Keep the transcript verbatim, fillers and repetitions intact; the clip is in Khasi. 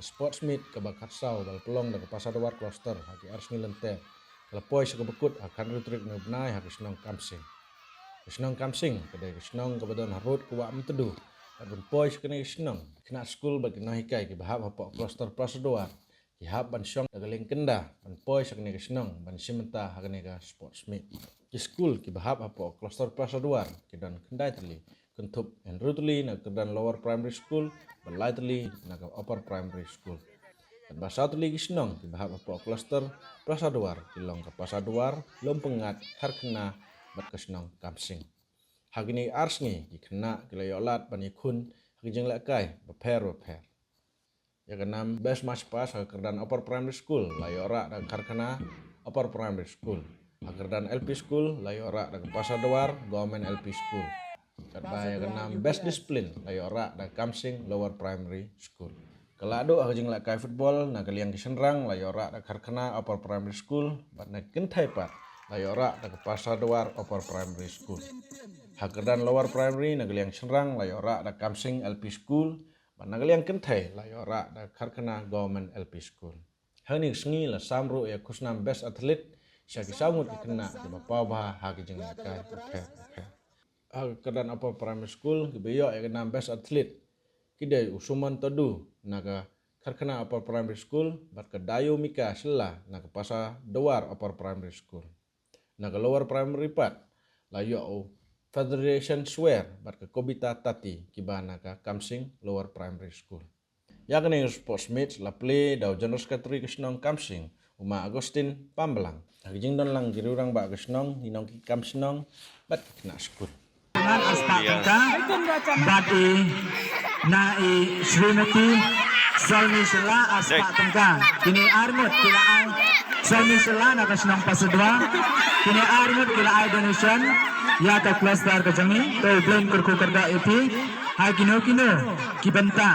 Sports meet kaba khatsaw ba la pynlong da ka Pasadwar Cluster ha ki ar sngi lynter, ka la poi sha kaba kut ha ka khathynriew tarik u bnai ha ka shnong Kamsing. Ka shnong Kamsing ka dei ka shnong kaba don harud ka Wah Myntdu. Bad ban poi sha kane ka shnong, ki khynnah skul bad ki nonghikai kiba hap hapoh Cluster Pasadwar ki hap ban shong da ka liang kynda ban poi sha kane ka shnong ban shim bynta ha kane ka sports meet. Ki skul kiba hap hapoh Cluster Pasadwar ki don khyndai tylli, kynthup hynriew tylli na ka kyrdan Lower Primary School bad lai tylli na ka Upper Primary School. Katba saw tylli ki shnong kiba hap hapoh Cluster Pasadwar ki long ka Pasadwar, Lumpyngngad, Kharkana bad ka shnong Kamsing. Ha kine ar sngi ki khynnah ki la ïoh lad ban ïakhun ha ki jinglehkai bapher bapher. Ïa ka nam Best March Past ha ka kyrdan Upper Primary School la ïoh rah da ka Kharkana Upper Primary School. Ha ka kyrdan L P School la ïoh rah da ka Pasadwar Government L P School. Katba ïa ka nam Best Discipline la ïoh rah da ka Kamsing Lower Primary School. Ka lahduh ha ka jinglehkai football na ka liang ki shynrang la ïoh rah da ka Kharkana Upper Primary School, bad na ka kynthei pat la ïoh rah da ka Pasadwar Upper Primary School. Ha ka kyrdan Lower Primary na ka liang shynrang la ïoh rah da ka Kamsing L P School, bad na ka liang kynthei la ïoh rah da ka Kharkana Government L P School. Hangne ka sngi la sam ruh ïa ka khusnam Best Athlete sha ki saw ngut ki khynnah kiba paw bha ha ki jinglehkai bapher bapher. Ha ka kyrdan Upper Primary School kiba ïoh ïa ka nam Best Athlete ki dei u Suman Todu na ka Kharkana Upper Primary School bad ka Dayo Mika Shylla na ka Pasadwar Upper Primary School. Na ka Lower Primary pat la ïoh u Federation Swer bad ka Kobita Tati kiba na ka Kamsing Lower Primary School. Ïa kane ka sports meet la plie da u General Secretary ka shnong Kamsing, u Ma Augustine Pamblang. Ha ka jingdon lang ki rangbah ka shnong, ki nongkitkam shnong bad ki khynnah skul. Ngan aspah tengka bad i na i Srimati Salmi Shylla aspah tengka. Kine ar ngut ki la ai, Salmi Shylla na ka shnong Pasadwar. Kine ar ngut ki la ai donation ïa ka cluster ka jong i. To Blei kyrkhu kyrdoh ïa phi ha kino kino ki bynta.